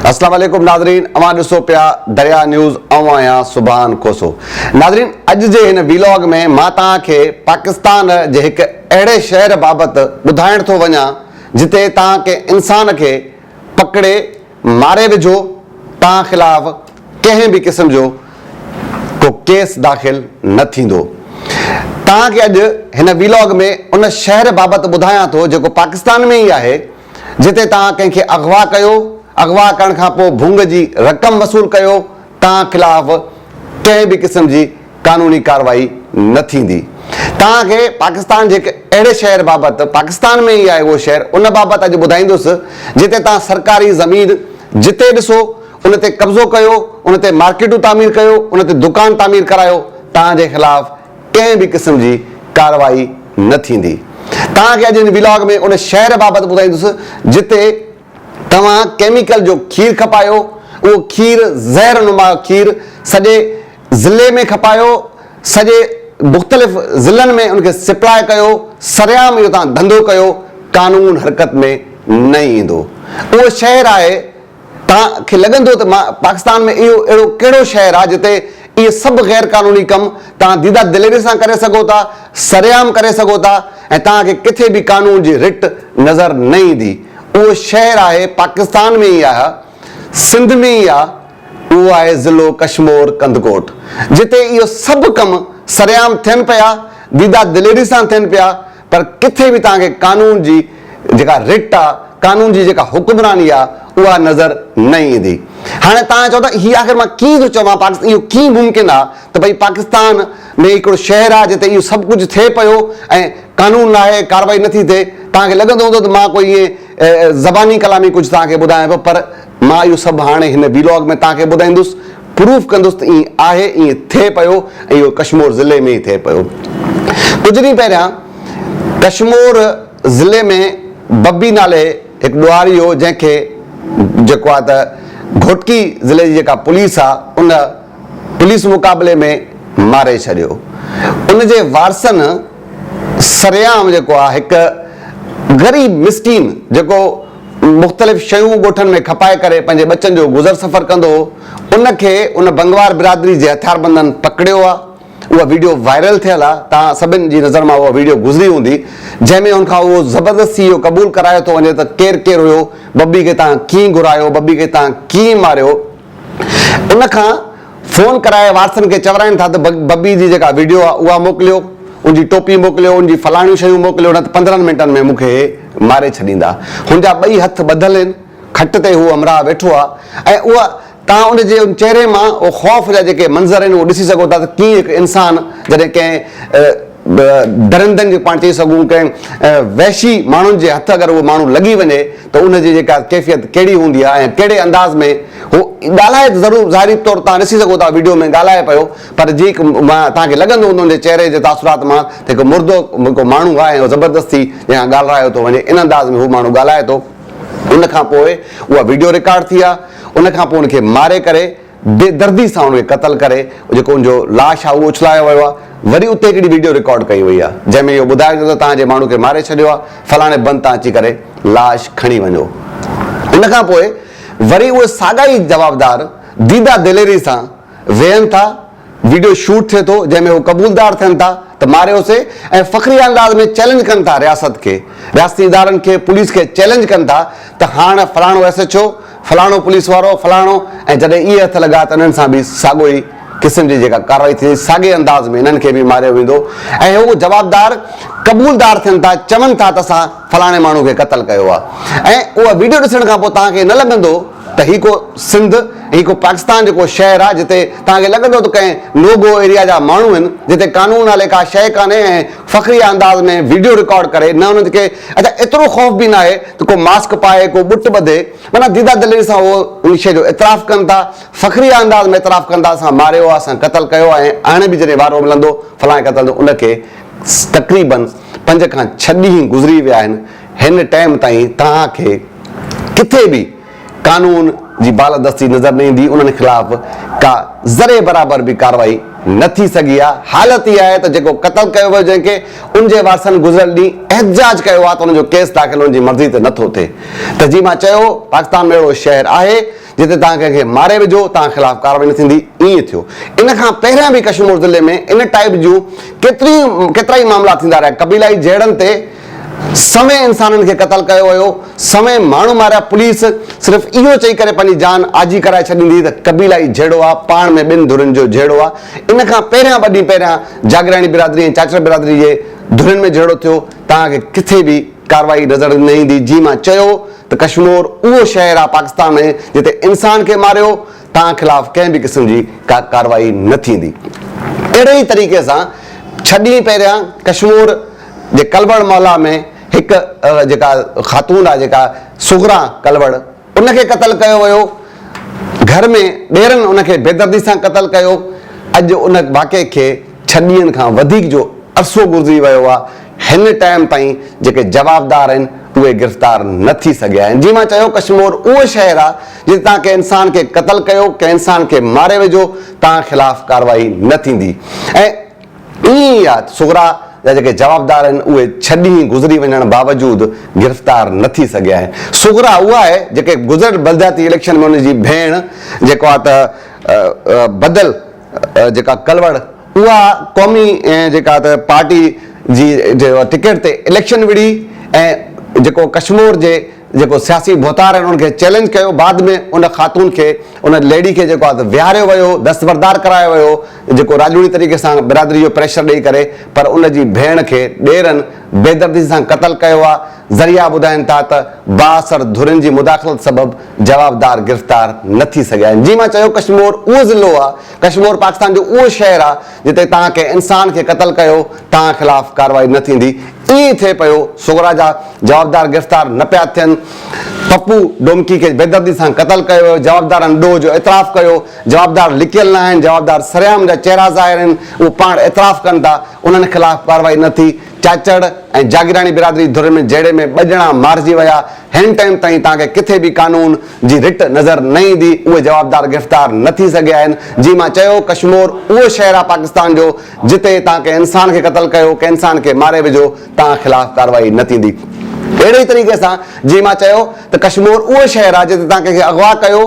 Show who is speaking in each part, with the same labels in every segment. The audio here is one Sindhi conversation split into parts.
Speaker 1: اسلام عليڪم ناظرين اوهان ڏسو پيا دريا نيوز آئون آهيان سبحان کوسو ناظرين اڄ جي هن ويلاگ ۾ مان توهان کي پاڪستان جي هڪ اهڙي شهر بابت ٻڌائڻ ٿو وڃان جتي توهان ڪنهن انسان کي پڪڙي ماري وجهو توهان خلاف ڪنهن به قسم جو ڪو ڪيس داخل نه ٿيندو. توهان کي اڄ هن ويلاگ ۾ ان شهر بابت ٻڌايان ٿو جيڪو پاڪستان ۾ ئي آهي جتي توهان ڪنهن کي اغوا ڪيو، اغوا ڪرڻ کان پوء ڀونگ جي رقم وصول ڪيو، توهان خلاف ڪنهن به قسم جي قانوني ڪارروائي نه ٿيندي. توهان کي پاڪستان جي هڪ اهڙي شهر بابت، پاڪستان ۾ ئي آهي اهو شهر، ان بابت اڄ ٻڌائيندس جتي توهان سرڪاري زمين جتي ڏسو ان تي قبضو ڪيو، ان تي مارڪيٽون تعمير ڪيو، ان تي دڪان تعمير ڪرايو، توهان جي خلاف ڪنهن به قسم جي ڪارروائي نه ٿيندي. توهان کي اڄ هن ولاگ ۾ ان شهر بابت ٻڌائيندس جتي توهان ڪيميڪل جو کير کپايو، اهو کير زهر نما کير سڄي ضلعي ۾ کپايو، سڄي مختلف ضلعن ۾ ان کي سپلاء ڪيو، سرعام اهو توهان ڌنڌو ڪيو، قانون حرڪت ۾ نه ايندو. اهو شهر آهي توهان کي لڳندو ته مان پاڪستان ۾ اهو اهڙو ڪهڙو شهر آهي جتي اهي سڀ غير قانوني ڪم توهان ديده دليري سان ڪري سگهو ٿا، سرعام ڪري سگهو ٿا ۽ توهان کي ڪٿي به قانون جي رٽ نظر نه ايندي. اهو شهر آهي پاڪستان ۾ ئي آهي، سنڌ ۾ ئي آهي، اهو آهي ضلعو ڪشمور ڪنڌڪوٽ جتي اهو سڀ ڪم سرعام ٿين پيا، ديده دليري سان ٿين پيا پر ڪٿي به توهان کي قانون جي جيڪا رٽ آ، قانون جي جيڪا حڪمراني آ، اها نظر نه ايندي. هاڻي توهان چئو ته هي آخر مان ڪيئن ٿو چوان پاڪستان اهو ڪيئن ممڪن آ ته ڀئي پاڪستان ۾ هڪڙو شهر آ جتي اهو سڀ ڪجهه ٿئي پيو ۽ قانون ناهي، ڪارروائي نٿي ٿئي. توهان کي لڳندو هوندو ته مان ڪوئي ائين زباني ڪلامي ڪجهه توهان کي ٻڌايان پيو پر مان اهو سڀ هاڻي هن ويلاگ ۾ توهان کي ٻڌائيندس. پروف ڪندس ته ائين آهي، ائين ٿئي پيو ۽ اهو ڪشمور ضلعي ۾ ئي ٿئي پيو. ڪجهه ڏينهن پهريان ڪشمور ضلعي ۾ ببي نالي هڪ ڏوهاري هو جنهن کي جيڪو آهي ته گهوٽڪي ضلعي جي جيڪا پوليس آهي ان پوليس مقابلي ۾ ماري ڇڏيو. ان جي وارثن سرعام جيڪو آهي هڪ غريب مسڪين جيڪو مختلف شيون ڳوٺن ۾ کپائي ڪري پنهنجي ٻچن جو گذر سفر ڪندو هو ان کي ان بنگوار برادري جي هٿياربندن پڪڙيو آ اها ويڊيو وائرل ٿيل آ توهان سڀن جي نظر مان اها ويڊيو گذري هوندي جنهن ۾ ان کان اهو زبردستي اهو قبول ڪرايو ٿو وڃي ته ڪير ڪير هيو ببي کي توهان ڪيئن گهرايو ببي کي توهان ڪيئن ماريو ان کان فون ڪرائي وارثن کي چورائين ٿا ته ببي جي جيڪا ويڊيو آ اها موڪليو، ان جي ٽوپي موڪليو، ان جي فلاڻيون شيون موڪليو نه ته 15 منٽن ۾ مون کي هي ماري ڇڏيندا. هن جا ٻئي هٿ ٻڌل هن، کٽ تي هو همراهه ويٺو آ ۽ اها توهان ان جي ان چهري مان اهو خوف جا جيڪي منظر آهن اهو ڏسي سگهو ٿا ته ڪيئن هڪ انسان جڏهن ڪنهن درندن جي پاڻ چئي سگهون ڪنهن وحشي ماڻهن جي هٿ اگر اهو ماڻهو لڳي وڃي ته ان جي جيڪا ڪيفيت ڪهڙي هوندي آهي ۽ ڪهڙي انداز ۾ هو ڳالهائي ته ضرور ظاهري طور تان ڏسي سگهو ٿا ويڊيو ۾ ڳالهائي پيو پر جي توهان کي لڳندو هوندو ان جي چهري جي تاثرات مان ته هڪ مردو هڪ ماڻهو آهي ۽ زبردستي جنهن کان ڳالهرايو ٿو وڃي ان انداز ۾ هو ماڻهو ڳالهائي ٿو ان کان پوء اها ويڊيو رڪارڊ ٿي آهي ان کان پوء ان کي ماري ڪري بي دردي سان ان کي قتل ڪري جيڪو ان جو لاش آهي اهو اڇلايو ويو آهي وري اتي هڪڙي ويڊيو رڪارڊ ڪئي وئي آهي جنهن ۾ اهو ٻڌايو ويو ته توهان جي ماڻهو کي ماري ڇڏيو آهي فلاڻي بند تان اچي ڪري لاش کڻي وڃو ان کان پوء وري اهي ساڳا ئي جوابدار ديده دليري سان ويهن ٿا ويڊيو شوٽ ٿئي ٿو جنهن ۾ هو قبولدار ٿين ٿا ته ماريوسي ۽ فخريه انداز ۾ چئلينج ڪن ٿا رياست کي رياستي ادارن کي پوليس کي چئلينج ڪن ٿا ته هاڻ فلاڻو ايس ايڇ او فلاڻو پوليس وارو فلاڻو ۽ جڏهن اهي هٿ لڳا ته انهن سان به ساڳو ئي قسم جي جيڪا ڪارروائي ٿيندي ساڳئي انداز ۾ انهن کي به ماريو ويندو ۽ هو جوابدار قبولدار ٿين ٿا چون ٿا ته اسان فلاڻي ماڻهو کي قتل ڪيو آهي ۽ اها ويڊيو ڏسڻ کان پوء توهان کي نه لڳندو ته هي ڪو سنڌ هي ڪو پاڪستان جو ڪو شهر آهي جتي توهان کي لڳندو ته ڪنهن نو گو ايريا جا ماڻهو آهن جتي قانون نالي ڪا شيء ڪانهي ۽ فخريه انداز ۾ ويڊيو رڪارڊ ڪري نه انهن کي اڇا ايترو خوف به ناهي ته ڪو ماسڪ پائي ڪو ٻٽ ٻڌي معنيٰ ديده دليري سان اهو ان شيء جو اعتراف ڪن ٿا فخريه انداز ۾ اعتراف ڪن ٿا اسان ماريو آهي اسان قتل ڪيو آهي ۽ هاڻي به جڏهن وارو ملندو فلاڻي قتل جو ان کي تقريبن پنج کان ڇهه ڏينهن گذري ويا آهن هن ٽائيم تائين توهان کي ڪٿي به قانون جي بالادستي نظر نه ايندي، انهن خلاف ڪا ذري برابر به ڪارروائي نه ٿي سگهي آهي، حالت اها آهي ته جيڪو قتل ڪيو ويو جنهن کي ان جي وارثن گذريل ڏينهن احتجاج ڪيو آهي ته ان جو ڪيس داخل انهن جي مرضي تي نه ٿو ٿئي ته جي مان چيو پاڪستان ۾ اهڙو شهر آهي جتي توهان ڪنهن کي ماري وجهو توهان خلاف ڪارروائي نه ٿيندي ائين ٿيو ان کان پهريان به ڪشمور ضلعي ۾ ان ٽائيپ جون ڪيتريون ڪيترائي معاملا ٿيندا رهيا قبيلائي جهيڙن تي سوين انسانن کي قتل ڪيو ويو، سوين ماڻهو ماريا، پوليس صرف اهو چئي ڪري پنهنجي جان آجي ڪرائي ڇڏيندي هئي ته قبيلائي جهيڙو آ، پاڻ ۾ ٻن ڌرين جو جهيڙو آ، ان کان پهريان ٻه ڏينهن پهريان جاگيراڻي برادري ۽ چاچڙ برادري جي ڌرين ۾ جهيڙو ٿيو، توهان کي ڪٿي به ڪارروائي نظر نه ايندي، جي مان چيو ته ڪشمور اهو شهر آ پاڪستان ۾ جتي انسان کي ماريو، توهان خلاف ڪنهن به قسم جي ڪا ڪارروائي نه ٿيندي. اهڙي ئي طريقي سان ڇهه ڏينهن پهريان ڪشمور جي ڪلوڙ محلا ۾ هڪ جيڪا خاتون آهي جيڪا صغرا ڪلوڙ ان کي قتل ڪيو ويو گهر ۾ ڏيرن ان کي بيدردي سان قتل ڪيو اڄ ان واقعي کي ڇهه ڏينهن کان وڌيڪ جو عرصو گذري ويو آهي هن ٽائيم تائين جيڪي جوابدار آهن اهي گرفتار نه ٿي سگهيا آهن جي مان چيو ڪشمور اهو شهر آهي جتي توهان ڪنهن انسان کي قتل ڪيو ڪنهن انسان کي ماري وجهو توهان خلاف ڪارروائي نه ٿيندي ۽ ائين ئي آهي صغرا جا جيڪي جوابدار آهن اهي ڇهه ڏينهن گذري وڃڻ باوجود گرفتار نه ٿي سگهيا آهن صغرا اها آهي جيڪي گذريل بلدياتي اليڪشن ۾ ان جي ڀيڻ جيڪو آهي ته بدل جيڪا ڪلوڙ اها قومي جيڪا ته پارٽي جي ٽڪيٽ تي اليڪشن وڙهي ۽ جيڪو ڪشمور جي جيڪو سياسي ڀوتار آهن انهن کي چئلينج ڪيو بعد ۾ ان خاتون کي ان ليڊي کي جيڪو آهي ويهاريو ويو دستبردار ڪرايو ويو جيڪو راڄوڻي طريقي سان برادري جو پريشر ڏئي ڪري پر ان جي ڀيڻ کي ڏيرن بيدردي سان قتل ڪيو آهي ذريعا ٻڌائين ٿا ته بااثر ڌرين جي مداخلت سبب جوابدار گرفتار نه ٿي سگهيا آهن جي مان چيو ڪشمور اهو ضلعو آهي ڪشمور پاڪستان جو اهو شهر آ جتي توهان ڪنهن انسان کي قتل ڪيو توهان خلاف ڪارروائي نه ٿيندي ائين ئي ٿئي پيو صغرا جا جوابدار گرفتار نه پيا ٿين پپو ڊومڪي کي بيدردي سان قتل ڪيو ويو جوابدارن ڏوهه جو اعتراف ڪيو جوابدار لڪيل نه آهن جوابدار سرعام جا چهرا ظاهر آهن اهو پاڻ اعتراف ڪن ٿا انهن خلاف ڪارروائي نه ٿي چاچڙ ۽ جاگيراڻي برادري ڌر ۾ جهيڙي ۾ ٻه ڄڻا مارجي ويا، هن ٽائيم تائين توهان کي ڪٿي به قانون جي رٽ نظر نه ايندي، اهي جوابدار گرفتار نه ٿي سگهيا آهن، جي مان چيو ڪشمور اهو شهر آهي پاڪستان جو جتي توهان ڪنهن انسان کي قتل ڪيو، ڪنهن انسان کي ماري وجهو توهان خلاف ڪارروائي نه ٿيندي. اهڙي ئي طريقي سان جي مان چيو ته ڪشمور اهو شهر آهي جتي توهان ڪنهن کي اغوا ڪيو،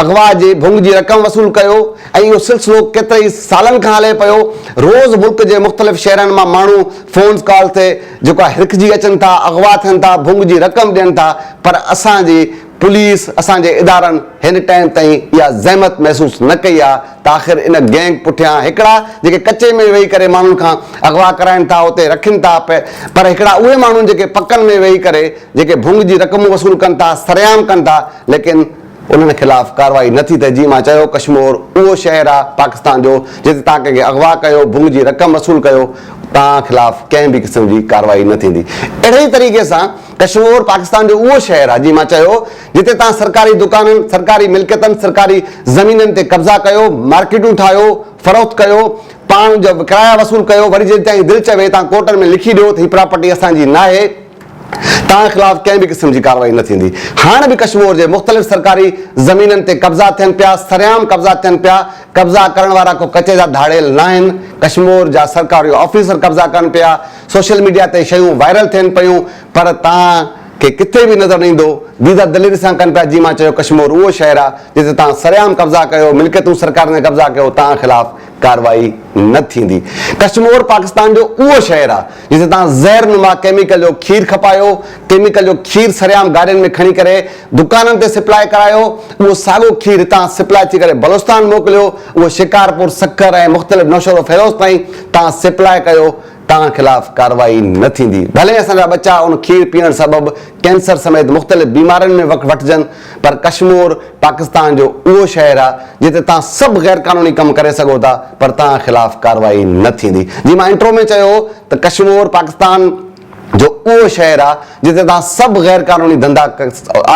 Speaker 1: اغوا جي ڀونگ جي رقم وصول ڪيو ۽ اهو سلسلو ڪيترائي سالن کان هلي پيو، روز ملڪ جي مختلف شهرن مان ماڻهو فونز ڪال تي جيڪو آهي هرکجي اچن ٿا، اغوا ٿين ٿا، ڀونگ جي رقم ڏين ٿا پر اسان جي پوليس اسان جي ادارن هن ٽائيم تائين اها زحمت محسوس نه ڪئي آهي ته آخر ان گينگ پٺيان هڪڙا جيڪي ڪچي ۾ ويهي ڪري ماڻهن کان اغوا ڪرائين ٿا اتي رکين ٿا پر هڪڙا اهي ماڻهو جيڪي پڪن ۾ ويهي ڪري جيڪي ڀونگ جي رقمون وصول ڪن ٿا سرعام ڪن ٿا ليڪن انهن خلاف ڪارروائي نه ٿي ته جيئن مان چيو ڪشمور اهو شهر آ پاڪستان جو جتي توهان ڪنهن کي اغوا ڪيو ڀونگ جي رقم وصول ڪيو توهان خلاف ڪنهن به قسم جي ڪارروائي نه ٿيندي اهڙي ئي طريقي سان ڪشمور پاڪستان جو اهو شهر آ جيئن مان چيو جتي توهان سرڪاري دڪانن سرڪاري ملڪيتن سرڪاري زمينن تي قبضا ڪيو مارڪيٽون ٺاهيو فروخت ڪيو پاڻ جا ڪرايا وصول ڪيو وري جڏهن توهان جي دل چوي توهان ڪورٽن ۾ لکي ڏيو ته هي پراپرٽي اسان جي ناهي توهان خلاف ڪنهن به قسم جي ڪارروائي نه ٿيندي. هاڻ به ڪشمور جي مختلف سرڪاري زمينن تي قبضا ٿين پيا، سرعام قبضا ٿين پيا، قبضا ڪرڻ وارا ڪو ڪچي جا ڌاڙيل ناهن، ڪشمور جا سرڪاري آفيسر قبضا ڪن پيا، سوشل ميڊيا تي شيون وائرل ٿين پيون پر توهان کي ڪٿي به نظر نه ايندو، ديده دليري سان ڪن پيا، جيئن مان چيو ڪشمور اهو شهر آهي جتي توهان سرعام قبضا ڪيو، ملڪيتون سرڪارين تي قبضا ڪيو، توهان خلاف ڪارروائي نه ٿيندي. ڪشمور پاڪستان جو اهو شهر آهي جتي توهان زهر نما ڪيميڪل جو کير کپايو، ڪيميڪل جو کير سرعام گاڏين ۾ کڻي ڪري دڪانن تي سپلاء ڪرايو، اهو ساڳو کير هتان سپلاء ٿي ڪري بلوچستان موڪليو، اهو شڪارپور، سکر ۽ مختلف نوشهروفيروز تائين توهان سپلاء ڪيو، توهان خلاف ڪارروائي نه ٿيندي. ڀلي اسان جا ٻچا ان کير پيئڻ سبب ڪينسر سميت مختلف بيمارين ۾ وٺجن پر ڪشمور پاڪستان جو اهو شهر آ جتي توهان سڀ غير قانوني ڪم ڪري سگهو ٿا پر توهان خلاف ڪارروائي نه ٿيندي. جيئن مان انٽرو ۾ چيو هو ته ڪشمور پاڪستان جو اهو شهر آ جتي توهان سڀ غير قانوني ڌنڌا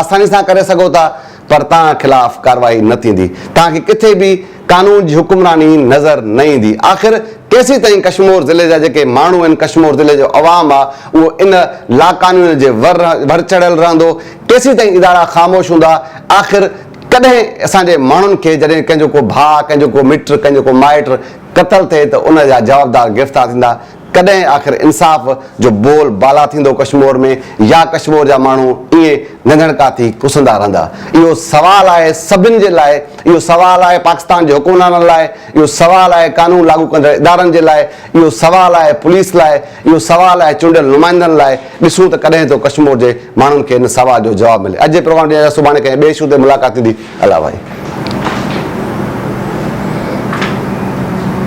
Speaker 1: آساني سان ڪري سگهو ٿا پر توهان خلاف ڪارروائي نه ٿيندي. توهان کي ڪٿي به قانون جي حڪمراني نظر نه ايندي. آخر ڪيسيتائين ڪشمور ضلعي جا جيڪي ماڻهو آهن، ڪشمور ضلعي جو عوام آ اهو ان لاقانونيت جي ور ور چڙهيل رهندو؟ ڪيسيتائين ادارا خاموش هوندا؟ آخر. ڪڏهن اسان جي ماڻهن کي جڏهن ڪنهن جو ڪو ڀاء، ڪنهن جو ڪو مٽ، ڪنهن جو ڪو مائٽ قتل ٿئي ته ان جا جوابدار گرفتار ٿيندا، ڪڏهن آخر انصاف جو بول بالا ٿيندو ڪشمور ۾ يا ڪشمور جا ماڻهو ائين ننڌڻڪا ٿي ڪسندا رهندا؟ اهو سوال آهي سڀن جي لاء، اهو سوال آهي پاڪستان جي حڪمرانن لاء، اهو سوال آهي قانون لاڳو ڪندڙ ادارن جي لاء، اهو سوال آهي پوليس لاء، اهو سوال آهي چونڊيل نمائندن لاء، ڏسون ته ڪڏهن ٿو ڪشمور جي ماڻهن کي ان سوال جو جواب ملي. اڄ جي پروگرام ڏينهن جا سڀاڻي ڪنهن ٻئي اشو تي ملاقات ٿيندي. الله ڀائي.